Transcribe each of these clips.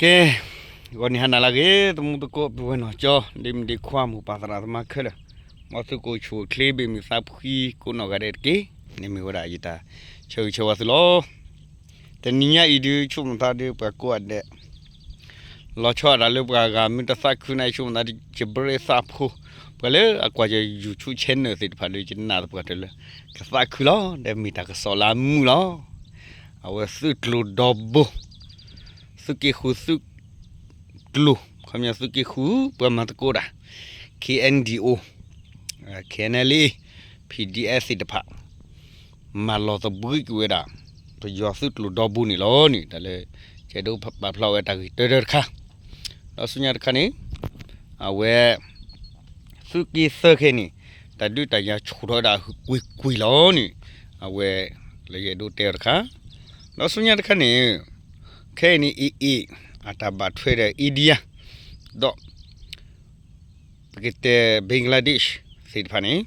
ကဲ, ဂီၤနံၤဟါနၤလၢအဂ့ၤ သမူသကိး ပုၢ်ဝဲၢ်နီၢ်ကၠီ ဒ့မုၣ်ဒ့ခွါ မိၢ်ပၢ်သရၣ်သမါခဲလၢာ်, မ်သုကအိၣ်ဆူၣ်အိၣ်ချ့ ဘၣ်မုာ်သးဖှံကိးနီၢ်ဂၤဒဲးတက့ၢ်. န့ၣ်မ့ၢ်ဝဲဒၣ်ယတၢ်ဆၢဂ့ၤဆၢဝါသုလီၤ. တနံၤညါအံၤဒုး ဆိကမိၣ်သးဒုး ပှၤကိးဂၤဒဲး လီၤဆီဒၣ်တၢ်လၢပှၤဂၤ မ့ၢ်တသးခုန့ၣ် ဆိကမိၣ်သးဒုး ယဘြဲသးဖိ, ပှၤလၢအကွၢ်ယ YouTube channel သ့ၣ်တဖၣ်ဒီး ယနာ်သပှၢ်တၢၢ်လၢ ကသးခုလီၤ. ဒီးမ့ၢ်တၢ်ကစီၣ်လၢအမုာ်လီၤ. အဝဲသုးကျိၤဒီဘိ သုးက့ဃု သုးကျိၤ ခီပညီသုးက့ဃု ပှၤမၤသကိးတၢ် K N D O, K N L A, P D F သ့ၣ်တဖၣ် မၤလီၤသဘှံးကွံာ်ဝဲဒၣ် ပယီၤသုးကျိၤဒီဘိန့ၣ်လီၤန့ၣ် တၢ်လၢ ကဲဒိးပာ်ဖျါဝဲတၢ်ဂ့ၢ်တၢတၢတခါ, ဒီးဆူညါတခါန့ၣ် အဝဲ သုးက့သၢခဲအံၤန့ၣ် တၢ်ဒုးတၢ်ယၤဆူၣ်ထီၣ်ဝဲဒၣ်ကွ့ၢ်ကွ့ၢ်လီၤန့ၣ် အဝဲ လၢယအဲၣ်ဒိးတဲအီၤတခါ, ဒီးဆူညါတခါန့ၣ် ခဲအံၤန့ၣ် AA အတၢ်ဘၣ်ထွဲဒီး India ဒီး ပကတဲ Bangladesh သ့ၣ်တဖၣ်န့ၣ်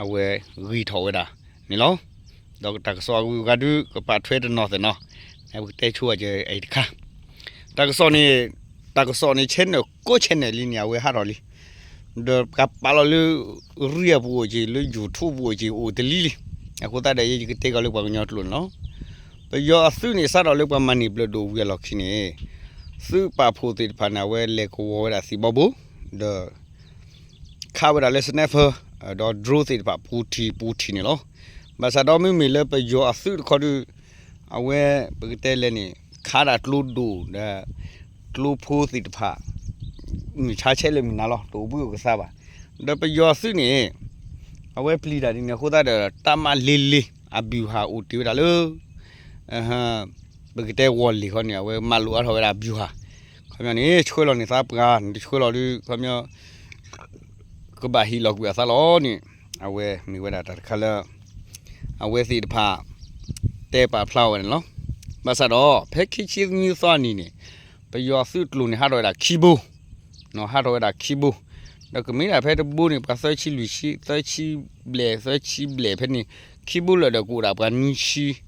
အဝဲဂ့ၤထီၣ်ဝဲဒၣ်န့ၣ်လီၤ. ဒီးတၢ်ကစီၣ်အဂုၤအဂၤဒုး ကပာ်ထွဲတနီၤသ့ၣ်နီၤ, ပကတဲဆိအံၤတခါ, တၢ်ကစီၣ်န့ၣ် တၢ်ကစီၣ်န့ၣ် channel ကိး channel လံန့ၣ် အဝဲဟးထီၣ်လံ ဒီးပှၤပာ်လီၤလၢ ရံၣ်အပူၤအိၣ်က့ၤ လၢ YouTube ပူၤအိၣ်က့ၤ အိၣ်တလံလံ. အဃိသတးဒီး ယကတဲကီးလၢပှၤကညီကျိာ်န့ၣ်လီၤ. ပယီၤအသုးန့ၣ် စးထီၣ်လၢပှၤမၤန့ၢ်ဘျၢၣ်ဒိၣ်ဝံၤအလီၢ်ခံန့ၣ် သုးပာ်ဖှိၣ်သ့ၣ်တဖၣ်န့ၣ် အဝဲလဲၤကဝီၤဝဲဒၣ်သံးဘီဘိ ဒီး ခးဝဲဒၣ်လၢ sniper ဒီး drone သ့ၣ်တဖၣ်ပူၤထံၣ်ပူၤထံၣ်န့ၣ်လီၤ. ဘၣ်ဆၣ်ဒီးမ့မ့ၢ်လၢပယီၤအသုးတခီဒုး အဝဲပကတဲလဲၣ်န့ၣ် ခးဒၣ်ကျိဒိၣ်ဒီး ကျိဖိသ့ၣ်တဖၣ် မုၢ်ဆါဆဲးလၢမုၢ်နၤလီၤ တအိၣ်ဘှံးအိၣ်ကသါဘၣ်. ဒီးပယီၤအသုးန့ၣ် အဝဲပျံၤတၢ်ဒ်န့ၣ်အဃိသတးဒီး တပ်မလေးလေး အဗျူဟာအိၣ်တ့ၢ်ဝဲဒၣ်လၢ ပကတဲဝီၤလ့ၢ်ခီန့ၣ် အဝဲမၤလိအါထီၣ်ဝဲဒၣ် ဗျူဟာ ခီပညီန့ၣ် ဆှၢလီၤန့ၢ်သးပှၤန့ၣ် တဆှၢလီၤဒုး ခီပညီ ကဘၣ်ဟ့ၣ်လီၤကွံာ်အသးလီၤန့ၣ် အဝဲမ့ၢ်ဝဲဒၣ်တၢ်တခါလၢ အဝဲသ့ၣ်တဖၣ် တဲပာ်ဖျါဝဲန့ၣ်လီၤ. ဘၣ်ဆၣ်ဒီး ဖဲခံဆံနွံသီအနံၤန့ၣ် ပယီၤသုးကျိၤန့ၣ် ဟးထီၣ်ဝဲဒၣ်ခံဘိ ဟးထီၣ်ဝဲဒၣ်ခံဘိ, ဒီးကမ့ၢ်ဒၣ်ဖဲတဘိန့ၣ် ပှၤသၢဆံလွံၢ်ဆံ သၢဆံဘျဲၣ် သၢဆံဘျဲၣ်ဖဲန့ၣ် ခံဘိလၢာ်ဒီးကအိၣ်ဒၣ်ပှၤနွံဆံ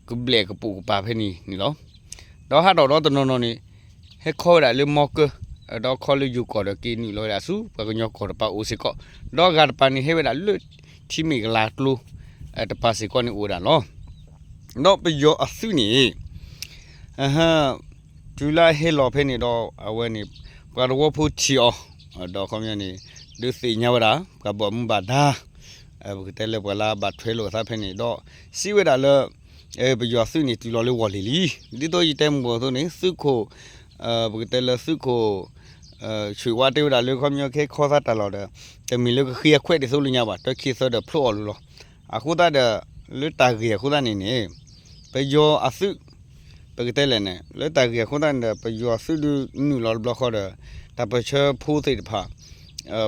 ကဘျဲၣ်ကပိာ်ကပၤဖဲန့ၣ်န့ၣ်လီၤ. ဒီးဟးထီၣ်ဒီးတနီၤနီၤန့ၣ် ဟဲခီဝဲဒၣ်လၢမီကၢ ဒီးခီလၢယိၤကီၢ်ဒီးက့ၤနုာ်လီၤဝဲဒၣ်ဆူ ပှၤကညီကီၢ်တပၤအိၣ်စ့ၢ်ကီး, ဒီးအဂၤတပၤန့ၣ် ဟဲဝဲဒၣ်လၢထံမ့ၢ်ကလၤကျိ တပၤစ့ၢ်ကီးန့ၣ်အိၣ်ဝဲဒၣ်လီၤ. ဒီးပယီၤအသုးန့ၣ် တုၤလၢအဟဲလီၤဖဲန့ၣ်ဒီး အဝဲန့ၣ် ပှၤသဝီဖိထံၣ်အီၤ ဒီးခီပညီန့ၣ် ဒုးသ့ၣ်ညါဝဲဒၣ် ပှၤဘၣ်မူဘၣ်ဒါ ပကတဲလၢပှၤလၢအဘၣ်ထွဲလိာ်အသးဖဲန့ၣ်ဒီး စံးဝဲဒၣ်လၢ ပယီၤသုးန့ၣ် တုၤလီၤလၢဝီၤလ့ၢ်လံ. ဒ်သိးယတဲမုၢ်အသိးန့ၣ် သုးခိၣ် ပကတဲလၢသုးခိၣ် ဆွ့ၣ်ဝါတဲဝဲဒၣ်လၢခီပညီကဟဲခီသးတၢ်လီၢ်ဒီး တမ့ၢ်လၢကဃ့အခွဲးဒ်သိးလၢညါဘၣ် တၢ်ခံသၢဒီးဖျိအီၤလီၤ. အဃိသတးဒီး လၢတၢ်ဂ့ၢ်အဃိသတးန့ၣ်န့ၣ် ပယီၤအသုး ပကတဲလဲၣ်န့ၣ် လၢတၢ်ဂ့ၢ်အဃိသတးန့ၣ်ဒီး ပယီၤအသုးဒုးနုာ်လီၤတဘျီဃီဒီး တၢ်ပၢၢ်ဆၢဖိသ့ၣ်တဖၣ်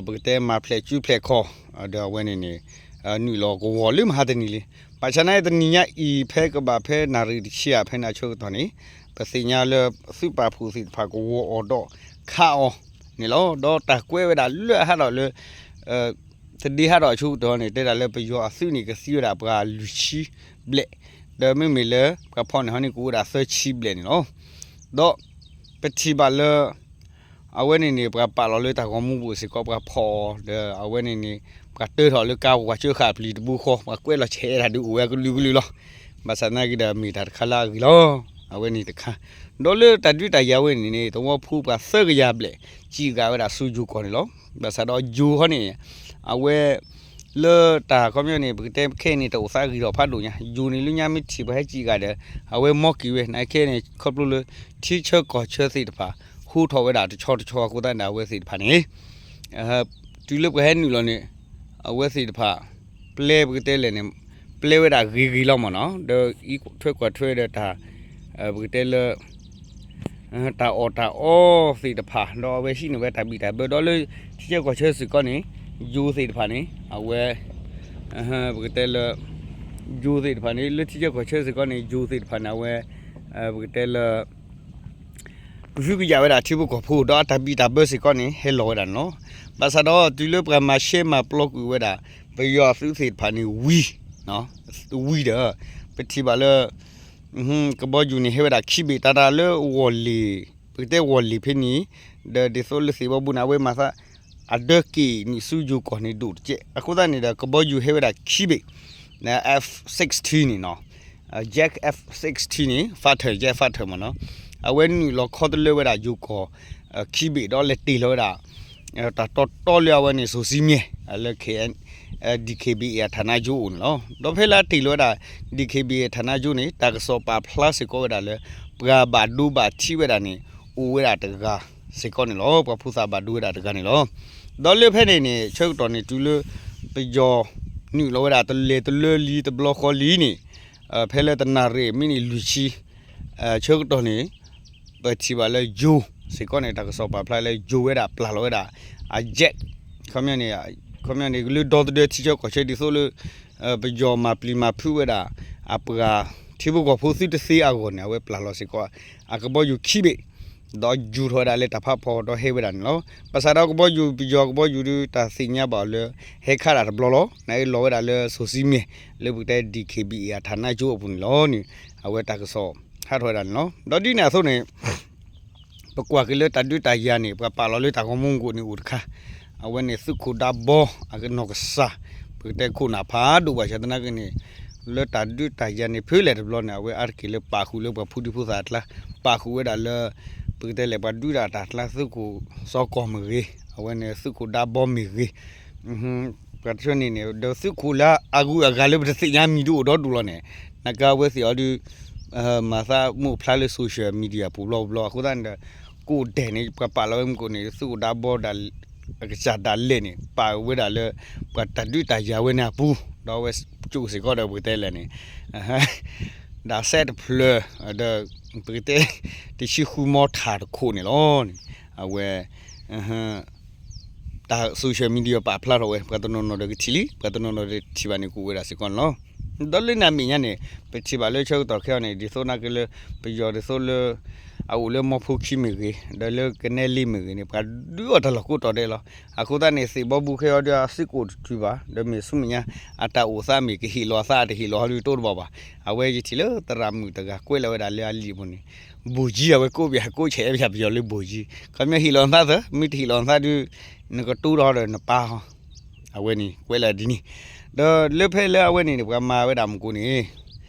ပကတဲမၤဖျဲးစုဖျဲးခီၣ် ဒီးအဝဲန့ၣ်န့ၣ် နုာ်လီၤကဝီၤလၢမဟါတနံၤလံ. ဘၣ်ဆၣ်နာ်အံၤတနံၤညါအံၤ ဖဲကဘၣ်ဖဲနၣ်ရံၣ်တဆံဧါ ဖဲန့ၣ်အဆၢကတီၢ်န့ၣ် ပသ့ၣ်ညါလၢသုးပာ်ဖှိၣ်သ့ၣ်တဖၣ်ကဝီၤအီၤဒီးခးအီၤန့ၣ်လီၤ. ဒီးတၢ်ကွဲးဝဲဒၣ်လၢအဟးထီၣ်လၢ တဒ့ဟးထီၣ်အဆၢကတီၢ်န့ၣ် တဲဒၣ်လၢပယီၤအသုးန့ၣ် ကသံဝဲဒၣ်ပှၤလွံၢ်ဆံဘျဲၣ်, ဒီးမ့မ့ၢ်လၢပှၤဖီၣ်န့ၢ်ဟီန့ၣ် ကအိၣ်ဝဲဒၣ်သၢဆံဘျဲၣ်န့ၣ်လီၤ. ဒီးပထံၣ်ဘၣ်လၢ အဝဲန့ၣ်န့ၣ် ပှၤပာ်လီၤလၢတၢ်ဂီၤမူပူၤစ့ၢ်ကီး ပှၤဖီၣ်အီၤ ဒီးအဝဲန့ၣ်န့ၣ် ပှၤတၢထီၣ်လၢကါပှၤကၢဃာ်ပျံၤတဘိဃီ ပှၤကွဲးလီၤဆဲးဒၣ်ဒုးအိၣ်ဝဲကလုာ်ကလုာ်လီၤ. ဘၣ်ဆၣ်သနာ်က့ဒီး မ့ၢ်တၢ်တခါလၢအဂ့ၤလီၤ. အဝဲန့ၣ်တခါ ဒီးလၢတၢ်ဒုးတၢ်ယၤဝဲန့ၣ်န့ၣ် သဝီဖိပှၤသၢကယၤဘျဲၣ် စံးဂာ်ဝဲဒၣ်ဆူယိၤကီၢ်န့ၣ်လီၤ. ဘၣ်ဆၣ်ဒီးယိၤဟီန့ၣ် အဝဲ လၢတၢ်ခီပညီန့ၣ် ပကတဲခဲအံၤန့ၣ် တအိၣ်သးဂ့ၤထီၣ်ဖးဒိၣ်ညါ ယိၤန့ၣ်လၢညါမ့ၢ်ထံၣ်ပှၤဟဲစံးဂာ်ဒီး အဝဲမီက့ၤဝဲ နာ်က့န့ၣ် ခီဖျိလၢ ထံဆၢကီၢ်ဆၢသ့ၣ်တဖၣ် ဟူထီၣ်ဝဲဒၣ်တဆီတဆီအဃိသတးန့ၣ် အဝဲသ့ၣ်တဖၣ်န့ၣ် တုၤလၢပှၤဟဲနုာ်လီၤန့ၣ် အဝဲသ့ၣ်တဖၣ် ပျဲပကတဲလဲၣ်န့ၣ် ပျဲဝဲဒၣ်ဂ့ၤဂ့ၤလီၤမ့ၢ်နီၤ ဒီးအံးထွဲကွၢ်ထွဲဒီးတၢ် ပကတဲလၢ တၢ်အီၣ်တၢ်အီသ့ၣ်တဖၣ် ဒီးအဝဲဟံးန့ၢ်ဝဲတၢ်ဘံၣ်တၢ်ဘၢ ဒီးလၢထံဆၢကီၢ်ဆၢစ့ၢ်ကီးန့ၣ် ယိၤသ့ၣ်တဖၣ်န့ၣ် အဝဲ ပကတဲလၢ ယိၤသ့ၣ်တဖၣ်န့ၣ် လၢထံဆၢကီၢ်ဆၢစ့ၢ်ကီးန့ၣ် ယိၤသ့ၣ်တဖၣ်န့ၣ် အဝဲ ပကတဲလၢ ကဟုကယာ်ဝဲဒၣ်ထံဖိကီၢ်ဖိ ဒီးအတၢ်ဘံၣ်တၢ်ဘၢစ့ၢ်ကီးန့ၣ် ဟဲလီၤဝဲဒၣ်န့ၣ်လီၤ. ဘၣ်ဆၣ်ဒီးတုၤလၢပှၤမၤရှဲမၤပျီကွံာ်ဝဲဒၣ် ပယီၤအသုးသ့ၣ်တဖၣ်န့ၣ်ဝံၤ ဝံၤဒီး ပထံၣ်ဘၣ်လၢ ကဘီယူၤန့ၣ် ဟဲဝဲဒၣ်ခံဘ့ၣ် တၢ်တၢ်လၢဝီၢ်လ့ၣ်, ပကတဲဝီၢ်လ့ၣ်ဖဲန့ၣ်, ဒီးဒ်သိးလၢသ့ၣ်ဘီဘူန့ၣ် အဝဲမၤသး အဒၢက့ၤနုာ်ဆူယိၤကီၢ်န့ၣ်ဒိၣ်တကဲး, အဃိသတးန့ၣ်ဒီး ကဘီယူၤဟဲဝဲဒၣ်ခံဘ့ၣ်, F sixteen န့ၣ်နီၤ, Jet F sixteen န့ၣ် fighter, jet fighter မ့ၢ်နီၤ, အဝဲနုာ်လီၤခီတလၢဝဲဒၣ်ယိၤကီၢ် ခံဘ့ၣ်ဒီးလဲၤတ့ၢ်လီၤဝဲဒၣ် တၢ်တီတီလၢအဝဲန့ၣ် စိၤစံမၠဲၣ် လၢ DKBA အဌာနချုပ်အိၣ်န့ၣ်လီၤ. ဒီးဖဲလၢအတ့ၢ်လီၤဝဲဒၣ် DKBA အဌာနချုပ်န့ၣ် တၢ်ကစီၣ်ပာ်ဖျါစ့ၢ်ကီးဝဲဒၣ်လၢ ပှၤဘၣ်ဒိဘၣ်ထံးဝဲဒၣ်န့ၣ် အိၣ်ဝဲဒၣ်တဂၤစ့ၢ်ကီးန့ၣ်လီၤ. ပှၤဖိသၣ်ဘၣ်ဒိဝဲဒၣ်တဂၤန့ၣ်လီၤ. ဒီးလၢဖဲန့ၣ်န့ၣ် ဆၢကတီၢ်န့ၣ်တုၤလၢ ပယီၤနုာ်လီၤဝဲဒၣ်တလဲၤတလၢလံ တဘျီဃီလံန့ၣ် ဖဲလၢတနၣ်ရံၣ်မံးနံးလွံၢ်ဆံ ဆၢကတီၢ်န့ၣ် ပထံၣ်ဘၣ်လၢယိၤစ့ၢ်ကီးန့ၣ် တၢ်ကစီၣ်ပာ်ဖျါလၢယိၤဝဲဒၣ်ပျၢ်လီၤဝဲဒၣ် အ jet ခီပညီန့ၣ် ခီပညီန့ၣ် လၢဒီသဒၢထံဆၢကီၢ်ဆၢဒ်သိးလၢ ပယီၤမၤပျံၤမၤဖုးဝဲဒၣ် အပှၤထံဖိကီၢ်ဖိသုတသ့အဂီၢ်န့ၣ် အဝဲပျၢ်လီၤစ့ၢ်ကီး အကဘီယူၤခံဘ့ၣ် ဒီးယူၤထီၣ်ဝဲဒၣ်လၢတၢ်ဖးဖီဒီးဟဲဝဲဒၣ်န့ၣ်လီၤ. ဘၣ်ဆၣ်ဒီးကဘီယူၤ ပယီၤကဘီယူၤဒုး တၢ်သ့ၣ်ညါဘၣ်အီၤလၢ ဟဲခးဒၣ်တဘျီလီၤ. နအ့ၣ်လီၤဝဲဒၣ်လၢစိၤစံမၠဲၣ် လၢပကတဲ DKBA အဌာနချုပ်အပူၤန့ၣ်လီၤန့ၣ် အဝဲတၢ်ကစီၣ်ဟးထီၣ်ဝဲဒၣ်န့ၣ်လီၤ. ဒီးဒ်န့ၣ်အသိးန့ၣ် ပကွၢ်က့ၤလၢတၢ်ဒုးတၢ်ယၤန့ၣ် ပှၤပာ်လီၤလၢတၢ်ဂီၤမူအပူၤန့ၣ်အိၣ်တခါ, အဝဲန့ၣ်သုးခိၣ်ဒါဘီ အကနီၢ်ကစၢ် ပကတဲခိၣ်နၢ်ဖးဒိၣ်ဘၣ်ဆၣ်သနာ်က့န့ၣ် လၢတၢ်ဒုးတၢ်ယၤန့ၣ် ဖဲလဲၣ်တဘျီန့ၣ် အဝဲအါတက့ၢ်လၢပာ်ဃုာ်လၢပှၤဖိဒံဖိသၣ်အကျါ, ပာ်ဃုာ်ဝဲဒၣ်လၢ ပကတဲလဲၣ် ပှၤဒုးတၢ်တၢ်ကျါ သုးခိၣ်စီၤကီၢ်မ့ၢ်ဂ့ၤ, အဝဲန့ၣ်သုးခိၣ်ဒါဘီမ့ၢ်ဂ့ၤ ပှၤတဖၣ်န့ၣ်န့ၣ် ဒီးသုးခိၣ်လၢအဂုၤအဂၤလၢပတသ့ၣ်ညါမံၤဒုးအိၣ်ဒီဒူၣ်လီၤန့ၣ် နကဝဲသ့ၣ်အီၤဒုး မၤသးမိၢ်ဖျါလၢ social media ပူၤဘျီဘျီ အဃိသတးန့ၣ်ဒီး ကိးဒဲးန့ၣ် ပှၤပာ်လီၤဝဲမူခိၣ်န့ၣ် သုးခိၣ်ဒါဘီ အကစၢ်ဒၣ်လဲာ်န့ၣ် ပာ်ဝဲဒၣ်လၢ ပှၤတၢ်ဒုးတၢ်ယၤဝဲန့ၣ်အပူၤ ဒီးအဝဲကၠိစ့ၢ်ကီးဒီးပကတဲလဲၣ်န့ၣ် ဒၣ်စဲတဖျၢၣ် ဒီး ပကတဲ တဆံဃုမီထၣ်တခိၣ်န့ၣ်လီၤန့ၣ် အဝဲ တၢ် social media ပာ်ဖျါထီၣ်ဝဲ ပှၤတနီၤနီၤဒီးကထံၣ်လံ ပှၤတနီၤနီၤဒီးထံၣ်ဘၣ်န့ၣ်ကအိၣ်ဝဲဒၣ်စ့ၢ်ကီးန့ၣ်လီၤ. ဒီးလၢနံၣ်အမဲာ်ညါန့ၣ် ပထံၣ်ဘၣ်လၢဆၢကတီၢ်ခဲအံၤန့ၣ် ဒ်သိးနာ်က့လၢ ပယီၤဒ်သိးလၢ အအိၣ်လၢမီဖိခံမ့ၢ်ဂ့ၤ ဒီးလၢကနဲလ့မ့ၢ်ဂ့ၤန့ၣ် ပှၤဒုးအီၤတၢ်လီၢ်ကိးတီၤဒဲးလီၤ. အဃိသတးန့ၣ် သ့ၣ်ဘီဘူခဲအံၤဒီးအသုးကအိၣ်တတုၤဘၣ် ဒီးမ့ၢ်ဆူမဲာ်ညါ အတၢ်အိၣ်သးမ့ၢ်ကဟ့ၣ်လီၤအသးတဟ့ၣ်လီၤဟီဒုးတအိၣ်တဘၣ်ဘၣ်. အဝဲယထံၣ်လၢသရၣ်မုၣ်တဂၤကွဲးလီၤဝဲဒၣ်လၢအလံာ်ပူၤန့ၣ် ဗိုလ်ကြီး အဝဲကိးဘၣ် ကိးဆဲးဘၣ်ပယီၤလၢ ဗိုလ်ကြီး ခီပညီဟ့ၣ်လီၤနသးသၢ မ့ၢ်တဟ့ၣ်လီၤနသးဒုး နကတိၤထီၣ်ဒီးနပၢ်ဟီ အဝဲန့ၣ် ကွဲးလီၤဒ်န့ၣ် ဒီးလၢဖဲလၢအဝဲန့ၣ်န့ၣ် ပှၤမၤဝဲဒၣ်မူခိၣ်န့ၣ်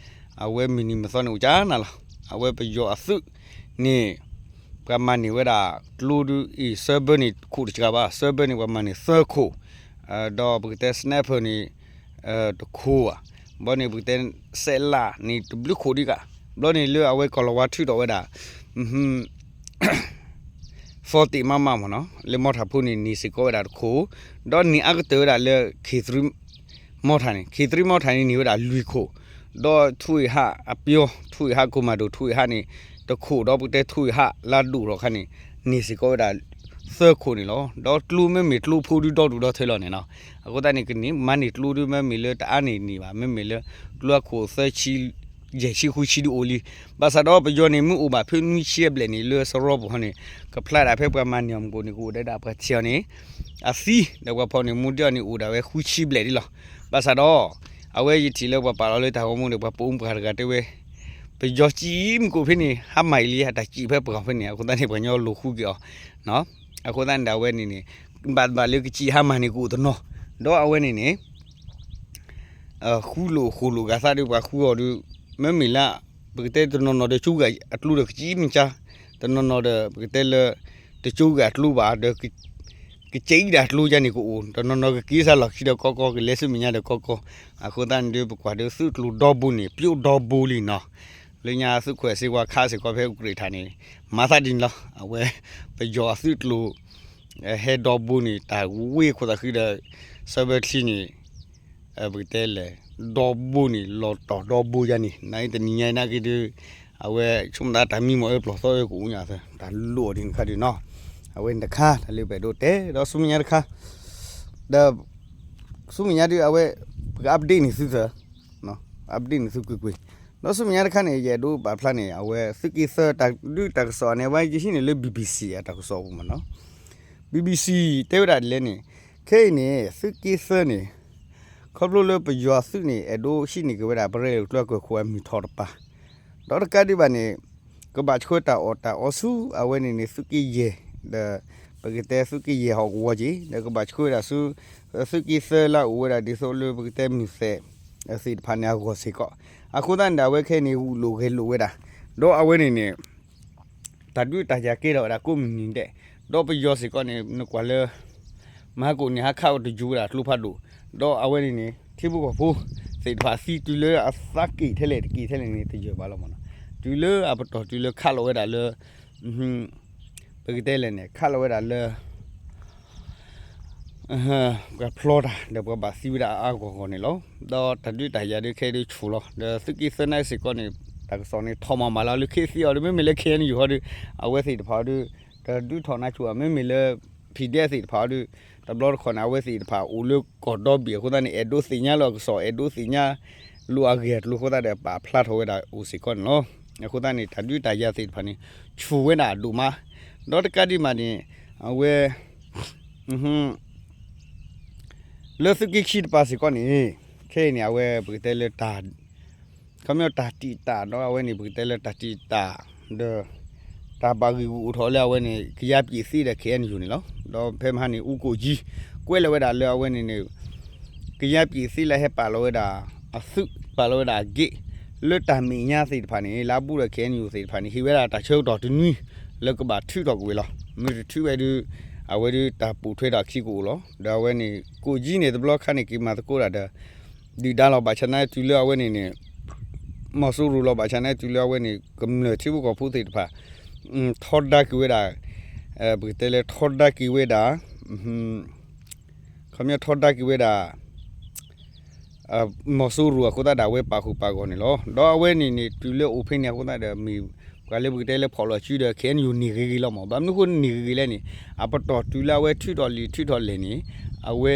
အဝဲမုၢ်နံၤမုၢ်သီန့ၣ်အိၣ်ကၢနၤလီၤ. အဝဲပယီၤအသုးန့ၣ် ပှၤမၤန့ၢ်ဝဲဒၣ်ကျိဒုးအံၤ server န့ၣ်တခိၣ်တစှၤဘၣ် server န့ၣ် ပှၤမၤန့ၢ်သၢခိၣ် ဒီးပကတဲ sniper န့ၣ် တခိၣ်ဧါ ဘီန့ၣ်ပကတဲ စဲးလးန့ၣ်တဘျုးခိၣ်ဒံးကး ဘီန့ၣ်လၢအဝဲကီၢ်လီၤဝါထုးထီၣ်ဝဲဒၣ် forty မမ မ့ၢ်နီၤ လၢမီထၣ်ဖိန့ၣ်န့ၢ်စ့ၢ်ကီးဝဲဒၣ်တခိၣ် ဒီးန့ၢ်အါကတၢၢ်ဝဲဒၣ်လၢ K three မီထၣ်န့ၣ် K three မီထၣ်န့ၣ်န့ၢ်ဝဲဒၣ်လွံၢ်ခိၣ် ဒီးထူအ့ၣ်ဟးအပျီ ထူအ့ၣ်ဟး commando ထူအ့ၣ်ဟးန့ၣ် တခိၣ် ဒီးပကတဲထူအ့ၣ်ဟးလၢအဒိၣ်ထီၣ်အခါန့ၣ် န့ၢ်စ့ၢ်ကီးဝဲဒၣ်သၢခိၣ်န့ၣ်လီၤ. ဒီးကျိမ့မ့ၢ်ကျိဖိဒုးဒီဒူၣ်ဒီထၢလီၤန့ၣ်နီၤ အဃိသတးန့ၣ် ကန့ၢ်မၤန့ၢ်ကျိဒုးမ့မ့ၢ်လၢတအါန့ၢ်န့ၢ်ဘၣ် မ့မ့ၢ်လၢကျိအခိၣ်သၢဆံ ယဲၢ်ဆံဃုဆံဒုးအိၣ်လံ. ဘၣ်ဆၣ်ဒီးပယီၤန့ၣ် မ့ၢ်အိၣ်ဘၣ်ဖဲနွံဆံအဘျဲၣ်န့ၣ် လၢစရီပူၤဟီန့ၣ် ကဖျါဒၣ်ဖဲပှၤမၤန့ၢ်အီၤမူခိၣ်န့ၣ် ကအိၣ်ဒီးဒၣ်ပှၤထံၣ်အီၤန့ၣ် အသံ ဒီးပှၤဖီၣ်န့ၢ်မူဒံးအီၤန့ၣ် အိၣ်ဒၣ်ဝဲဃုဆံဘျဲၣ်ဒံးလီၤ. ဘၣ်ဆၣ်ဒီး အဝဲယထံၣ်လၢပှၤပာ်လီၤလၢတၢ်ဂီၤမူန့ၣ် ပှၤပိာ်မုၣ်ပှၤတဂၤတဲဝဲ ပယီၤစံးမူခိၣ်ဖဲန့ၣ် ဟါမၢ်အံၤလံ အတၢ်စံးဖဲပှၤဖဲန့ၣ် အဃိသတးန့ၣ် ပှၤကညီလိာ်ဃုက့ၤအီၤ အဃိသတးန့ၣ်ဒီးအဝဲန့ၣ်န့ၣ် ဘၣ်ဘၣ်လၢကစံးဟါမၢ်န့ၣ်ကအိၣ်တနီၤ ဒီးအဝဲန့ၣ်န့ၣ် ဃူလိာ်ဃိာ်လိာ်ဂာ်သးဒီးပှၤဃုအီၤဒီး မ့မ့ၢ်လၢ ပကတဲတနီၤနီၤဒီးကၠိဂာ်အကျိဒီးကစံးမ့ၢ်ကါ တနီၤနီၤဒီးပကတဲလၢ တကၠိဂာ်အကျိဘၣ်ဒီး ကစံးဒၣ်ကျိယါန့ၣ်ကအိၣ် တနီၤနီၤကက့ၤစၢ်လီၢ်ခံဒီးကီကီ ကလဲၤဆူမဲာ်ညါဒီးကီကီ အဃိသတးန့ၣ်ဒီး ပကွၢ်ဒီးသုးကျိၤဒီဘိန့ၣ် ပျိၢ်ဒီဘိလံနီၤ လၢညါသုးခွဲးစ့ဝါခးစ့ၢ်ကီးဖဲအူကြ့ၢ်ထၣ်န့ၣ် မၤသးဒ်န့ၣ်လီၤ. အဝဲ ပယီၤအသုးကျိၤ ဟဲဒီဘိန့ၣ် တၢ်ဝ့ၢ်ခိၣ်သးဃံဒီး ဆၢဘၢချံန့ၣ် ပကတဲလဲၣ် ဒီဘိန့ၣ် လီၤတီၤဒီဘိယါန့ၣ် နအံၤတနံၤညါအံၤနာ်က့ဒီး အဝဲဆိကမိၣ်သးတၢ်မံမီၢ်အၢပျီၢ်သီအၢကအိၣ်ညါသၢ တၢ်လိၣ်အီၤဒ်န့ၣ်တခါဒုးနီၤ အဝဲန့ၣ်တခါ တၢ်လၢပအဲၣ်ဒိးတဲ ဒီးဆူမဲာ်ညါတခါ ဒီး ဆူမဲာ်ညါဒုးအဝဲ ပက update န့ၢ်သုသၢ update န့ၢ်သုကွ့ၢ်ကွ့ၢ် ဒီးဆူမဲာ်ညါတခါန့ၣ် ယအဲၣ်ဒိးပာ်ဖျါန့ၣ် အဝဲသုးက့သၢတၢ်ဒုးတၢ်ကစီၣ်န့ၣ် အဝဲယဟံးန့ၢ်လၢ BBC အတၢ်ကစီၣ်ပူၤမ့ၢ်နီၤ BBC တဲဝဲဒၣ်ဒ်လဲၣ်န့ၣ် ခဲအံၤန့ၣ် သုးက့သၢန့ၣ် ခီဖျိလၢပယီၤသုးန့ၣ် အဲၣ်ဒိးဟံးန့ၢ်က့ၤဝဲဒၣ် ပရဲၣ်ကျိၤကီၢ်ခိၣ်အမုၢ်ထီၣ်တပၤ ဒီးတကးဒံးဘၣ်န့ၣ် ကဘၣ်ဆှၢတၢ်အီၣ်တၢ်အီဆူ အဝဲန့ၣ်န့ၣ် သုးက့ယဲၢ် ဒီး ပကတဲသုးက့ယဲၢ်ဟီၣ်ကဝီၤက့ၤ ဒီးကဘၣ်ဆှၢဝဲဒၣ်ဆူ သုးက့သၢလၢအအိၣ်ဝဲဒၣ်ဒ်သိးလၢပကတဲမုၢ်သဲး သ့ၣ်တဖၣ်န့ၣ်အဂီၢ်စ့ၢ်ကီး. အဃိသတးန့ၣ်ဒီး အဝဲခဲအံၤန့ၣ် ဂုာ်လိာ်ဂဲၤလိာ်ဝဲဒၣ် ဒီးအဝဲန့ၣ်န့ၣ် တၢ်ဒုးတၢ်ယၤကဲထီၣ်ဝဲဒၣ်ကိးမုၢ်နံၤဒဲး, ဒီးပယီၤစ့ၢ်ကီးန့ၣ် နကွၢ်လၢ မဟါကိၣ်န့ၣ် ဟးခးဝဲတယုၢ်ဝဲဒၣ်ကျိဖးဒိၣ်, ဒီးအဝဲန့ၣ်န့ၣ် ထံဖိကီၢ်ဖိသ့ၣ်တဖၣ်သံတုၤလၢအသးက့ၣ်ထဲလဲၣ်တက့ၢ်ထဲလဲၣ်န့ၣ် တယၢၢ်ဘၣ်လီၤမ့ၢ်နီၤ. တုၤလၢအပတီၢ်တုၤလၢခးလီၤဝဲဒၣ်လၢ ပကတဲလဲၣ်န့ၣ် ခးလီၤဝဲဒၣ်လၢ ပှၤဖျီတၢ်ဒီးပှၤဘၣ်သံဝဲဒၣ်အါအါဂီၢ်ဂီၢ်န့ၣ်လီၤ. ဒီးတၢ်ဒုးတၢ်ယၤဒုးခဲအံၤဒုးဆူၣ်လီၤ. ဒီးသုးက့သၢနါစ့ၢ်ကီးန့ၣ် တၢ်ကစီၣ်န့ၣ်ထီၣ်မၤမၤလီၤလၢခံသံအီၤဒီး မ့မ့ၢ်လၢ ခ့ၣ်အဲၣ်ယူၣ် ဟီဒုး အဝဲသ့ၣ်တဖၣ်အီၤဒုး တဒုးထီၣ်နါဆူၣ်ဘၣ်. မ့မ့ၢ်လၢ PDF သ့ၣ်တဖၣ်အီၤဒုး တဘျီတခီၣ်န့ၣ် အဝဲသ့ၣ်တဖၣ်အိၣ်လၢကီၢ်ဒီဘ့ၣ်အဃိသတးန့ၣ် အဲၣ်ဒိးသ့ၣ်ညါလီၤအကစီၣ် အဲၣ်ဒိးသ့ၣ်ညါလိာ်အဂ့ၢ်အကျိၤအဃိသတးဒီး ပာ်ဖျါထီၣ်ဝဲဒၣ်အိၣ်စ့ၢ်ကီးန့ၣ်လီၤ. အဃိသတးန့ၣ် တၢ်ဒုးတၢ်ယၤသ့ၣ်တဖၣ်န့ၣ် ဆူၣ်ဝဲဒၣ်အဒိၣ်မး, ဒီးတကးဒံးမးန့ၣ် အဝဲ လၢသုးက့ခံတပၤစ့ၢ်ကီးန့ၣ် ခဲအံၤန့ၣ် အဝဲပကတဲလၢတၢ် ခီပညီတၢ်တံာ်တာ်ဒီး အဝဲန့ၣ် ပကတဲလၢတၢ်တံာ်တာ် ဒီး တၢ်ဘၣ်ဂံၢ်ဂုာ်အိၣ်ထီၣ်လၢအဝဲန့ၣ် ကယၤပံာ်သ့ဒီး ခ့ၣ်အဲၣ်ယူၣ်န့ၣ်လီၤ. ဒီးဖဲမဟါန့ၣ် အူကိၣ်ကၠံ ကွဲးလီၤဝဲဒၣ်လၢအဝဲန့ၣ်န့ၣ် ကယၤပံာ်သ့လၢဟဲပာ်လီၤဝဲဒၣ်အသုး ပာ်လီၤဝဲဒၣ်အဂ့ၢ် လၢတၢ်မဲာ်ညါသ့ၣ်တဖၣ်န့ၣ် လၢအဘူးဒီး ခ့ၣ်အဲၣ်ယူၣ်သ့ၣ်တဖၣ်န့ၣ် ဟ့ၣ်ဝဲဒၣ်တၢ်ဆၢကတီၢ်တနွံ လၢကဘၣ်ထုးထီၣ်ကွံာ်ဝဲလီၤ. မ့ၢ်တထုးဝဲဒုး အဝဲဒုးတၢ်ပိာ်ထွဲထီၣ်အခံကအိၣ်လီၤ. ဒီးအဝဲန့ၣ် ကိၣ်ကၠံန့ၣ် တဘျီခါန့ၣ် က့ၤမၤသကိးတၢ်ဒီး ဒုၣ်ဒါလီၤ ဘၣ်ဆၣ်နာ်တုၤလၢအဝဲန့ၣ်န့ၣ် မီၤစိရိၤလီၤ ဘၣ်ဆၣ်နာ်တုၤလၢအဝဲန့ၣ် ကမျၢၢ်ထံဖိကီၢ်ဖိသ့ၣ်တဖၣ် ထီဒါက့ၤဝဲဒၣ် ပကတဲလၢထီဒါက့ၤဝဲဒၣ် ခီပညီထီဒါက့ၤဝဲဒၣ် မီၤစိရိၤအဃိသတးဒီး အဝဲပာ်ဃုာ်ပာ်ဂီၢ်န့ၣ်လီၤ. ဒီးအဝဲန့ၣ်န့ၣ် တုၤလၢအိၣ်ဖဲန့ၣ်အဃိသတးဒီး မ့ၢ်ပှၤလၢပကတဲလၢဖီၣ်လီၤစုဒီး ခ့ၣ်အဲၣ်ယူၣ်န့ၢ်ဂ့ၤဂ့ၤလီၤမး. ဘၣ်မနုၤအဃိန့ၢ်ဂ့ၤဂ့ၤလဲၣ်န့ၣ် အပတီၢ်တုၤလၢအဝဲထုးထီၣ်လံာ်ထုးထီၣ်လဲၢ်န့ၣ် အဝဲ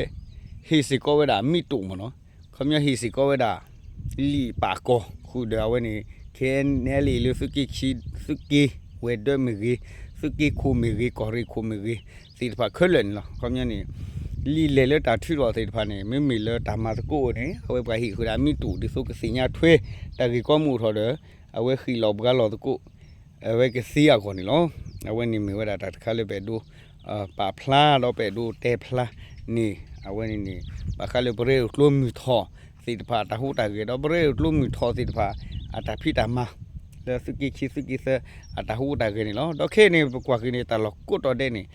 ဟ့ၣ်စ့ၢ်ကီးဝဲဒၣ်မ့ၣ်တိၣ်မးနီၤ. ခီပညီဟ့ၣ်စ့ၢ်ကီးဝဲဒၣ် လံာ်ပာ်ကီၤဃုာ်ဒီးအဝဲန့ၣ် ခ့ၣ်အဲၣ်ယူၣ် လၢသုးက့ခံ သုးက့ဝဲၤဒၢးမ့ၢ်ဂ့ၤ, သုးက့ခိၣ်မ့ၢ်ဂ့ၤ, ကီၢ်ရ့ၣ်ခိၣ်မ့ၢ်ဂ့ၤ သ့ၣ်တဖၣ်ခဲလၢာ်န့ၣ်လီၤ. ခီပညီန့ၣ် လံာ်လဲၢ်လၢတၢ်ထုးထီၣ်သ့ၣ်တဖၣ်န့ၣ် မ့မ့ၢ်လၢတၢ်မၤသကိးန့ၣ် အဝဲပှၤဟ့ၣ်ဃုာ်ဒၣ်မ့ၣ်တိၣ် ဒ်သိးကသ့ၣ်ညါထွဲ တၢ်ဂ့ၢ်ကီမုၢ်အိၣ်ထီၣ်ဒီး အဝဲဃ့ၣ်လီၤဘှါလီၤသကိး အဝဲကသ့အဂီၢ်န့ၣ်လီၤ. အဝဲန့ၣ်မ့ၢ်ဝဲဒၣ်တၢ်တခါလၢပအဲၣ်ဒိး ပာ်ဖျါဒီးပအဲၣ်ဒိးတဲဖျါန့ၣ် အဝဲန့ၣ်န့ၣ် ဘၣ်ဃးလၢပရဲၣ်ကျိၤမုၢ်ထီၣ်သ့ၣ်တဖၣ်အတၢ်ဟူးတၢ်ဂဲၤ ဒီးပရဲၣ်ကျိၤမုၢ်ထီၣ်သ့ၣ်တဖၣ် အတၢ်ဖံးတၢ်မၤ လၢသုးက့ခံသုးက့သၢ အတၢ်ဟူးတၢ်ဂဲၤန့ၣ်လီၤ. ဒီးခဲအံၤန့ၣ် ပကွၢ်က့ၤန့ၣ် တၢ်လီၢ်ကိးတီၤဒဲးန့ၣ်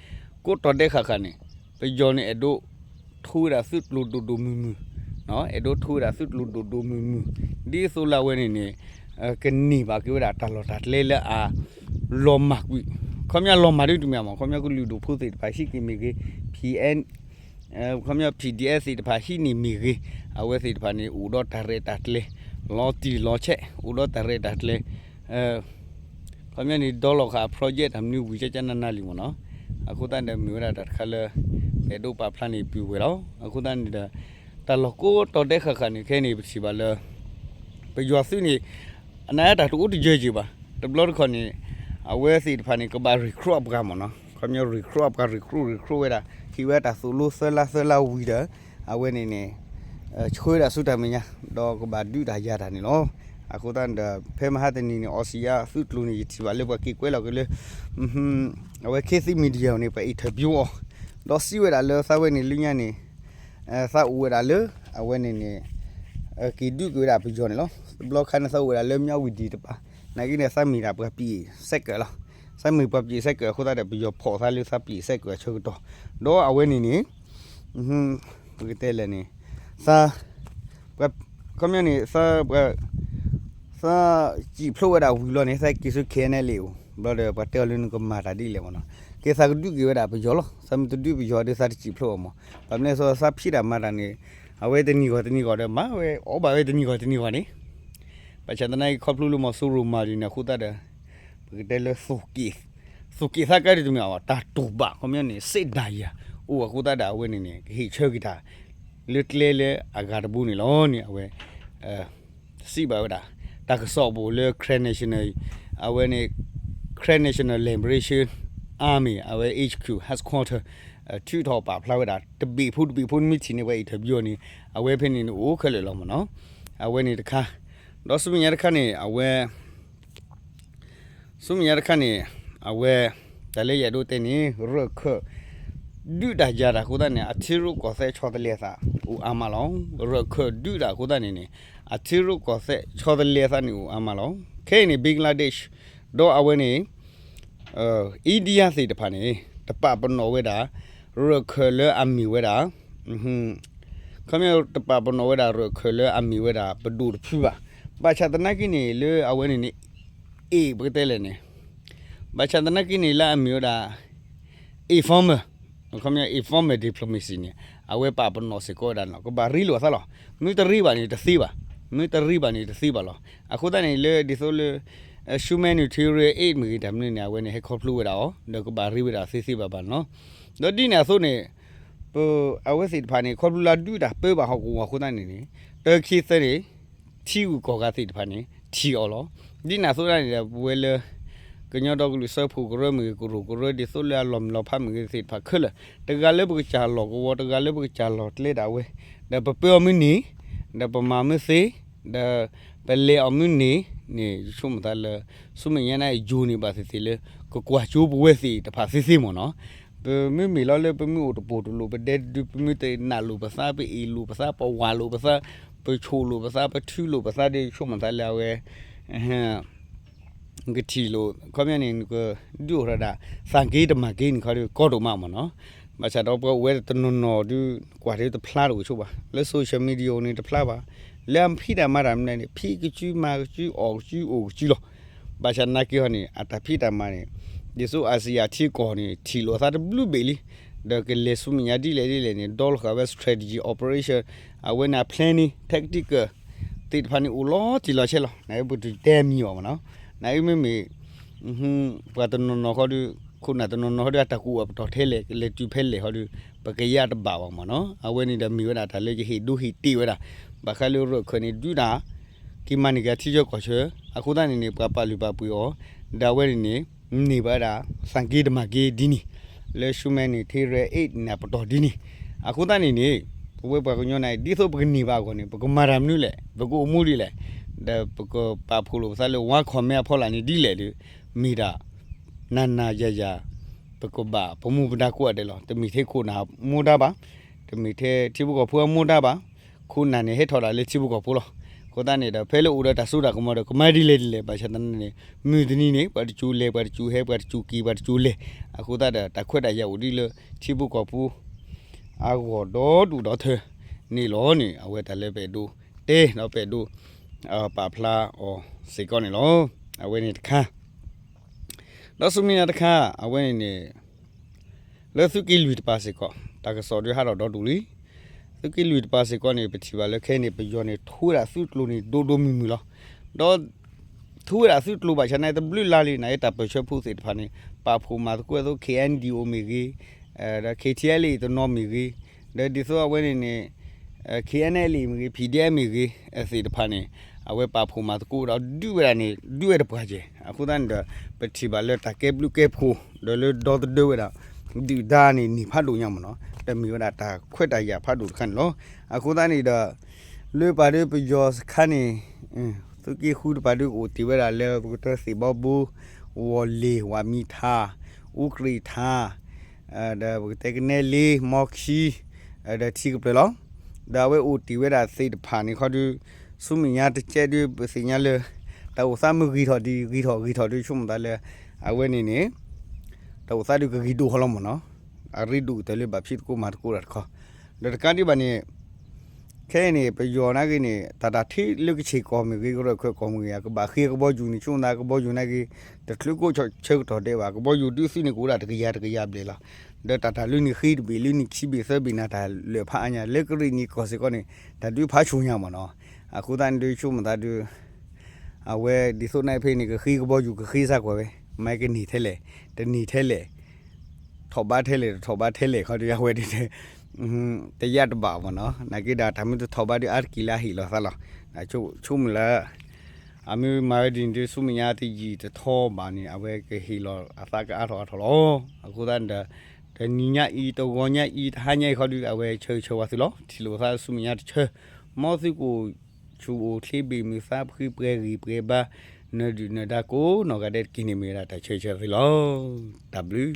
ကိးတီၤဒဲးဃၣ်ဃၣ်န့ၣ် ပယီၤန့ၣ်အဲၣ်ဒိး ထိဝဲဒၣ်သုးကျိၤဒိၣ်ဒိၣ်မုၢ်မုၢ် အဲၣ်ဒိးထိဝဲဒၣ်သုးကျိၤဒိၣ်ဒိၣ်မုၢ်မုၢ် ဒ်သိးလၢအဝဲန့ၣ်န့ၣ် ကန့ၢ်ဘၣ်က့ၤဝဲဒၣ်တၢ်လီၢ်တၢ်ကျဲလၢအ လီၤမၢ်ကွံာ် ခီပညီလီၤမၢ်ဒ်တမ့ၢ်မး ခီပညီကလုာ်ဒူၣ်ဖိသ့ၣ်တဖၣ်ဟံးက့ၤမ့ၢ်ဂ့ၤ PN ခီပညီ PDF သ့ၣ်တဖၣ်ဟံးန့ၢ်မ့ၢ်ဂ့ၤ အဝဲသ့ၣ်တဖၣ်န့ၣ် အိၣ်ဒီးတၢ်ရဲၣ်တၢ်ကျဲၤ လီၤတံၢ်လီၤဆဲး အိၣ်ဒီးတၢ်ရဲၣ်တၢ်ကျဲၤ ခီပညီန့ၣ် ဒီလီၤဃာ်အ project တၢ်မနုၤဝံၤကကနနလံမ့ၢ်နီၤ. အဃိသတးန့ၣ်ဒီး မ့ၢ်ဝဲဒၣ်တၢ်တခါလၢ ပအဲၣ်ဒိးပာ်ဖျါန့ၣ် ပုၢ်ဝဲၢ်လီၤ. အဃိသတးန့ၣ်ဒီး တၢ်လီၢ်ကိးတီၤဒဲးဃၣ်ဃၣ်န့ၣ် ခဲအံၤန့ၣ် ပထံၣ်ဘၣ်လၢ ပယီၤသုးန့ၣ် အနၢ်တၢ်တအိၣ်တယၢၤက့ၤဘၣ်. တဘျီတခီၣ်န့ၣ် အဝဲသ့ၣ်တဖၣ်န့ၣ် ကဘၣ် recruit အပှၤမ့ၢ်နီၤ. ခီပညီ recruit အပှၤ recruit recruit ဝဲဒၣ် ဟ့ၣ်ဝဲတၢ်သိၣ်လိသၢလါသၢလါဝံၤဒီး အဝဲန့ၣ်န့ၣ် ဆှၢဒၣ်ဆူတၢ်မဲာ်ညါ ဒီးကဘၣ်ဒုးတၢ်ယၤတၢ်န့ၣ်လီၤ. အဃိသတးန့ၣ်ဒီး ဖဲမဟါတနံၤန့ၣ် အီစံယါသုးကျိၤန့ၣ် ယထံၣ်ဘၣ်လၢပှၤက့ၤကွဲးလီၤက့ၤလၢ အဝဲ ခေတ်သစ် Media န့ၣ် ပှၤ interview အီၤ ဒီးစံးဝဲဒၣ်လၢသးဝဲန့ၣ်လၢညါန့ၣ် သးအိၣ်ဝဲဒၣ်လၢ အဝဲန့ၣ်န့ၣ် က့ၤဒုးက့ၤဝဲဒၣ်ပယီၤန့ၣ်လီၤ. တဘျီခါန့ၣ် သးအိၣ်ဝဲဒၣ်လၢ မြဝတီ တပၤ နာ်က့န့ၣ် သးမ့ၢ်ဒၣ်ပှၤပျံၤစဲးကၢးလီၤ. သးမ့ၢ်ပှၤပျံၤစဲးကၢးအဃိသတးဒီး ပယီၤဖီၣ်သးလၢသးပျံၤစဲးကၢးအဆၢကတီၢ် ဒီးအဝဲန့ၣ်န့ၣ် ပကတဲလဲၣ်န့ၣ် သး ခီပညီန့ၣ် သး သးစံၣ်ဖျိးဝဲဒၣ်ဝံၤလီၤန့ၣ် သးက့ၤဆူ ခ့ၣ်အဲၣ်ယူၣ် အိၣ် ဘျီဒီး ပှၤတဲအီၤလၢနကမၤတၢ်ဒ်လဲၣ်မ့ၢ်နီၤ. ကဲသးကဒုးက့ၤဝဲဒၣ်ပယီၤလီၤ. သးမ့ၢ်တဒုးပယီၤဒီး သးတစံၣ်ဖျိးအီၤမ့ၢ်. ဘၣ်မနုၤလဲၣ် သးဖံးတၢ်မၤတၢ်န့ၣ် အဝဲတနံၤဂီၢ်တနံၤဂီၢ်ဒီး မၤဝဲအီၣ်ဘၣ်ဝဲတနံၤဂီၢ်တနံၤဂီၢ်န့ၣ် ဘၣ်ဆၣ်သနာ်က့ ခီဖျိလၢမီၤစိရိၤမၤဒ်န့ၣ်အဃိသတးဒီး ပကတဲလၢ သိၣ်က့ၣ်သးကါဒ်တမ့ၢ်အီၤ တၢ်တူၢ်ဘၣ် ခီပညီန့ၣ် စစ်ဒဏ်ရာ အိၣ်အဃိသတးဒီး အဝဲန့ၣ်န့ၣ် ကဟ့ၣ်ဆၢက့ၤတၢ် လၢကျဲလၢအဂၤတဘိန့ၣ်လီၤန့ၣ် အဝဲ စံးဘၣ်ဝဲဒၣ် တၢ်ကစီၣ်ပူၤလၢ Karen National အဝဲန့ၣ် Karen National Liberation Army အဝဲ HQ headquarter ထုးထီၣ်ပာ်ဖျါဝဲဒၣ် တဘ့ၣ်ဖိတဘ့ၣ်ဖိနမ့ၢ်ထံၣ်န့ၣ် ပှၤ interview အီၤန့ၣ် အဝဲဖဲန့ၣ်န့ၣ် အိၣ်ခဲလၢာ်လီၤမ့ၢ်နီၤ. အဝဲန့ၣ်တခါ ဒီးဆူမဲာ်ညါတခါန့ၣ် အဝဲ ဆူမဲာ်ညါတခါန့ၣ် အဝဲ တၢ်လၢယအဲၣ်ဒိးတဲန့ၣ် ရၢၢ်ခၢၣ် ဒုးတၢ်ယၤတၢ်အဃိသတးန့ၣ် အထံရူၢ်ကီၢ်သဲးဆီတလဲအသး အိၣ်အါမးလီၤ. ရၢၢ်ခၢၣ်ဒုးတၢ်အဃိသတးန့ၣ်န့ၣ် အထံရူၢ်ကီၢ်သဲးဆီတလဲအသးန့ၣ်အိၣ်အါမးလီၤ. ခဲအံၤန့ၣ် Bangladesh ဒီးအဝဲန့ၣ် India သ့ၣ်တဖၣ်န့ၣ် တပာ်ပနီၣ်ဝဲဒၣ် ရၢၢ်ခၢၣ်လၢအမ့ၢ်ဝဲဒၣ် ခီပညီ တပာ်ပနီၣ်ဝဲဒၣ်ရၢၢ်ခၢၣ်လၢအမ့ၢ်ဝဲဒၣ်ပဒိၣ်တဖုဘၣ်. ဘၣ်ဆၣ်သနာ်က့န့ၣ် လၢအဝဲန့ၣ်န့ၣ် အ့ၣ် ပကတဲလဲၣ်န့ၣ် ဘၣ်ဆၣ်သနာ်က့န့ၣ် လၢအမ့ၢ်ဝဲဒၣ် informal ခီပညီ informal diplomacy န့ၣ် အဝဲပာ်ပနီၣ်စ့ၢ်ကီးဝဲဒၣ်န့ၣ်လီၤ. ကဘၣ်ရ့လိာ်အသးလီၤ. မ့ၢ်တရ့ဘၣ်န့ၣ်တသ့ဘၣ်, မ့ၢ်တရ့ဘၣ်န့ၣ်တသ့ဘၣ်လီၤ. အဃိသတးန့ၣ် လၢဒ်သိးလၢ humanitarian aid မ့ၢ်ဂ့ၤ တၢ်မနုၤန့ၣ် အဝဲန့ၣ်ဟဲခီဖျိဝဲဒၣ်အီၤ ဒီးကဘၣ်ရ့ဝဲဒၣ်သ့သ့ဘၣ်ဘၣ်န့ၣ်လီၤ. ဒီးဒ်န့ၣ်အသိးန့ၣ် ပ အဝဲသ့ၣ်တဖၣ်န့ၣ် ခီဖျိလၢဒုးတၢ်ပၢဘၣ်ဟီၣ်ကဝီၤအဃိသတးန့ၣ်န့ၣ် တၢခံသၢန့ၣ် ထံဂုၤကီၢ်ဂၤသ့ၣ်တဖၣ်န့ၣ် ထံၣ်အီၤလီၤ. ဒ်န့ၣ်အသိးဒၣ်န့ၣ်ဒီး ပဝဲလၢ ကညီဒီကလုာ်စၢဖှိၣ်ကရၢမ့ၢ်ဂ့ၤ ကရူၢ်ကရၢ ဒ်သိးလၢအလီၤမုၢ်လီၤဖးမ့ၢ်ဂ့ၤသ့ၣ်တဖၣ်ခဲလၢာ် တဂၤလၢပကစၢ်လီၢ်ကဝီၤ တဂၤလၢပကစၢ်လီၢ်ကျဲဒၣ်ဝဲ ဒီးပပၢအီၤမ့ၢ်န့ၢ် ဒီးပမၤမ့ၢ်သ့ ဒီးပလဲၤအီၤမ့ၢ်န့ၢ်န့ၣ် ယဆိကမိၣ်သးလၢ ဆူမဲာ်ညါန့ၣ်ယိၤန့ၣ်ဘၣ်သ့ၣ်သ့ၣ်လၢ ကကွၢ်ကၠိပဝဲသ့ၣ်တဖၣ်သ့သ့မ့ၢ်နီၤ. ပမ့ၢ်မ့ၢ်လီၤလၢပမ့ၢ်အိၣ်တပိၢ်တလိၣ် ပဒဲတဒု ပမ့ၢ်တနာ်လိာ်ပသး ပအ့ၣ်လိာ်ပသး ပဝၢ်လိာ်ပသး ပဆိၣ်လိာ်ပသး ပထုလိာ်ပသးဒီး ယဆိကမိၣ်သးလၢအဝဲ ကထံၣ်လိာ် ခီပညီန့ၣ် နကဒုးအိၣ်ထီၣ်ဒၣ် သးက့တမၤက့န့ၣ်ခီဒီး ကီဒိၣ်မးမ့ၢ်နီၤ. ဘၣ်ဆၣ်ဒီးပှၤအိၣ်ဝဲတနီၤနီၤဒုး ကွၢ်တ့ၢ်တဖျါတအိၣ်ဆိဘၣ် လၢ social media န့ၣ်တဖျါဘၣ် လၢအဖံးတၢ်မၤတၢ်မနုၤန့ၣ် ဖံးကစုမၤကစု အီၣ်ကစုအိၣ်ကစုလီၤ. ဘၣ်ဆၣ်နာ်က့ဟီန့ၣ် အတၢ်ဖံးတၢ်မၤန့ၣ် ဒ်သိး ASEAN ထံကီၢ်န့ၣ် ထံၣ်လိာ်သးတဘျုးဘ့ၣ်လံ ဒီးကလဲၤဆူမဲာ်ညါဒ်လဲၣ်ဒ်လဲၣ်န့ၣ် ဒီလီၤဃာ်ဝဲ strategy operation အဝဲန့ၣ် planning tactical သ့ၣ်တဖၣ်န့ၣ် အိၣ်လီၤတံၢ်လီၤဆဲးလီၤ. နပကတဲမံၤအီၤမ့ၢ်နီၤ. နမ့မ့ၢ် ပှၤတနီၤနီၤဃီဒီး ခိၣ်နၢ်တနီၤနီၤဃီဒီး အတၢ်ကူၣ်အီၣ်ပတီၢ်ထဲလဲၣ် ကလဲၤတုၤဖဲလဲၣ်ဃီဒီး ပကယၢ်တဘၣ်ဘၣ်မ့ၢ်နီၤ. အဝဲန့ၣ်ဒီးမ့ၢ်ဝဲဒၣ်တၢ်လၢယဟ့ၣ်ဒိဟ့ၣ်တ့ၢ်ဝဲဒၣ် ဘၣ်ဃးလၢရၢၢ်ခၢၣ်န့ၣ် ဒုးတၢ် က့ၤမၤန့ၢ်က့ၤထံဆၢကီၢ်ဆၢ အဃိသတးန့ၣ်န့ၣ် ပှၤပာ်လုၢ်ပာ်ပှ့ၤအီၤ ဒီးအဝဲန့ၣ်န့ၣ် န့ၢ်ဘၣ်ဝဲဒၣ် သးက့တမၤက့ဒ်န့ၣ် လၢ humanitarian aid န့ၣ်အပတီၢ်ဒ်န့ၣ် အဃိသတးန့ၣ်န့ၣ် ပဝဲပှၤကညီန့ၣ် ဒ်သိးပကန့ၢ်ဘၣ်အဂီၢ်န့ၣ် ပကမၤတၢ်မနုၤလဲၣ် ပကအိၣ်မူဒ်လဲၣ် ဒီးပကပာ်ဖှိၣ်လိာ်ပသးလၢ one command အဖီလာ်န့ၣ်ဒ်လဲၣ်ဒီး မ့ၢ်ဒၣ် နၤနၤယၤယၤ ပကဘၣ်ပမူပဒါကိးဂၤဒဲးလီၤ. တမ့ၢ်ထဲခိၣ်နၢ်အမူဒါဘၣ်, တမ့ၢ်ထဲထံဖိကီၢ်ဖိအမူဒါဘၣ်, ခိၣ်နၢ်န့ၣ်ဟဲထီၣ်ဒၣ်လၢထံဖိကီၢ်ဖိလီၤ. အဃိသတးန့ၣ်ဒီး ဖဲလၢအိၣ်ဒီးတၢ်စိတၢ်ကမီၤဒီး ကမၤဒ်လဲၣ်ဒ်လဲၣ် ဘၣ်ဆၣ်သနာ်န့ၣ် မုၢ်တနံၤန့ၣ် ပှၤတစူၤလဲၤ ပှၤတစူၤဟဲ ပှၤတစူၤက့ၤ ပှၤတစူၤလဲၤ အဃိသတးဒီး တၢ်ခွဲးတၢ်ယာ်အိၣ်ဒ်လၢထံဖိကီၢ်ဖိ အဂီၢ်ဒီဒူၣ်ဒီထၢန့ၣ်လီၤန့ၣ် အဝဲတၢ်လၢပအဲၣ်ဒိးတဲဒီးပအဲၣ်ဒိး ပာ်ဖျါအီၤစ့ၢ်ကီးန့ၣ်လီၤ. အဝဲန့ၣ်တခါ ဒီးဆူမဲာ်ညါတခါ အဝဲန့ၣ်န့ၣ် လၢသုးက့လွံၢ်တပၤစ့ၢ်ကီး တၢ်ကစီၣ်ဒုးဟးထီၣ်ဒီဒူၣ်လံ. သုးက့လွံၢ်တပၤစ့ၢ်ကီးန့ၣ် ပထံၣ်ဘၣ်လၢခဲအံၤန့ၣ် ပယီၤန့ၣ် ထူဝဲဒၣ်သုးကျိၤန့ၣ် ဒိၣ်ဒိၣ်မုၢ်မုၢ်လီၤ. ဒီး ထူဝဲဒၣ်သုးကျိၤဘၣ်ဆၣ်န့ၣ် တဘျုးလါလံန့ၣ် တၢ်ပၢၢ်ဆၢဖုသ့ၣ်တဖၣ်န့ၣ် ပာ်ဖှိၣ်မၤသကိးအသိး K N D O မ့ၢ်ဂ့ၤ, ဒီး K T L A တနီၤမ့ၢ်ဂ့ၤ, ဒီးဒ်သိးအဝဲန့ၣ်န့ၣ် K N L A မ့ၢ်ဂ့ၤ P D F မ့ၢ်ဂ့ၤ သ့ၣ်တဖၣ်န့ၣ် အဝဲပာ်ဖှိၣ်မၤသကိးဒီးဒုးဝဲဒၣ်န့ၣ် ဒုးဝဲတပှၢ်ကဲၢ်. အဃိသတးန့ၣ်ဒီး ပထံၣ်ဘၣ်လၢတၢ်ကဲဘျုးကဲဖှိၣ် ဒီးလၢဒီသဒၢဝဲဒၣ် ဒုၣ်ဒါန့ၣ်န့ၢ်ဖးဒိၣ်ညါမ့ၢ်နီၤ တမ့ၢ်ဝဲဒၣ်တၢ်ခွဲးတၢ်ယာ်ဖးဒိၣ်တခါန့ၣ်လီၤ. အဃိသတးန့ၣ်ဒီး လၢပာ်ဒုးပယီၤစခါန့ၣ် သုးက့ဃုတပၤဒုးကအိၣ်တ့ၢ်ဝဲဒၣ်လၢပကတဲသ့ၣ်ဘီဘိ, ဝီၤလ့ၢ်, ဝၤမံထါ, အူကရံၣ်ထါ, ဒီးပကတဲကနဲလ့, မီခံ, ဒီးထံကပျၢၤလီၤ. ဒီးအဝဲအိၣ်တ့ၢ်ဝဲဒၣ်သ့ၣ်တဖၣ်န့ၣ်ခီဒုး ဆူမဲာ်ညါတကဲဒုး ပသ့ၣ်ညါလၢ တၢ်အိၣ်သးမ့ၢ်ဂ့ၤထီၣ်ဒံး ဂ့ၤထီၣ်ဂ့ၤထီၣ်ဒုး ဆိကမိၣ်သးလၢ အဝဲန့ၣ်န့ၣ် တၢ်အိၣ်သးဒုးကဂ့ၤဒိၣ်ဃီလီၤမ့ၢ်နီၤ. အရ့ဒိၣ်ကတၢၢ်လၢဘၣ်ဖံးသကိးမၤသကိးတၢ်တခီ ဒီးတကးဒံးဘၣ်န့ၣ် ခဲအံၤန့ၣ် ပယီၤနာ်က့န့ၣ် တၢ်တၢ်ထံးလၢကဆ့ၣ်ကီၢ်မ့ၢ်ဂ့ၤ ကရၢၢ်ခၢၣ်ကီၢ်မ့ၢ်ဂ့ၤ အကဘၣ်ဃ့ကဘီယူၤန့ၣ် ဆိကမိၣ်သးကဘီယူၤနာ်က့ တချုးကိးဆၢကတီၢ်ဒဲးဘၣ် ကဘီယူၤဒုးသုးန့ၣ်ကအိၣ်ဒၣ်တကယၤတကယၤဘျဲၣ်လီၤ. ဒီးတၢ်တၢ်လၢန့ၣ်ဃ့တဘ့ၣ်လၢန့ၣ်ခံဘ့ၣ်သၢဘ့ၣ်န့ၣ် တၢ်လၢာ်ဖးအါညါ လၢကရ့ၣ်နံၤကီၢ်စ့ၢ်ကီးန့ၣ် တၢ်ဒုးဖးဆူၣ်ညါမ့ၢ်နီၤ. အဃိသတးန့ၣ်ဒုးဆိကမိၣ်သးဒုး အဝဲဒ်သိးန့ၣ်ဖဲန့ၣ် ကဃ့ကဘီယူၤ ကဃ့စ့ၢ်ကီးဝဲ မ့ၢ်ကန့ၢ်ထဲလဲၣ် တန့ၢ်ထဲလဲၣ် ထီၣ်ဘးထဲလဲၣ် တထီၣ်ဘးထဲလဲၣ် ခီဒုး အဝဲဒၣ် တယၢ်တဘၣ်မ့ၢ်နီၤ. နာ်က့ဒီး တၢ်မ့ၢ်တထီၣ်ဘးဒုး အါတက့ၢ်လၢအဟ့ၣ်လီၤသးလီၤ. ဆိကမိၣ်လၢ အမ့ၢ်မၤဝဲဒ်န့ၣ်ဒုး ဆူမဲာ်ညါတယံာ်တထီဘၣ်န့ၣ် အဝဲကဟ့ၣ်လီၤအသးကအါထီၣ်အါထီၣ်လီၤ. အဃိသတးန့ၣ်ဒီး တနံၤညါအံၤ တဂီၤညါအံၤ တဟါညါအံၤခီဒုး အဝဲဆၢဂ့ၤဆၢဝါသုလီၤ. ထံၣ်လိာ်သးဆူမဲာ်ညါတဆၢ မ်သုကအိၣ်ဆူၣ်အိၣ်ချ့ ဘ့ၣ်မုာ်သးဖှံ ပှဲၤဂံၢ်ပှဲၤဘါ နဒုၣ်နဒါကိးနီၢ်ဂၤဒဲးတက့ၢ်န့ၣ်မ့ၢ်ဝဲဒၣ်တၢ်ဆၢဂ့ၤဆၢဝါသုလီၤ. တၢ်ဘျုး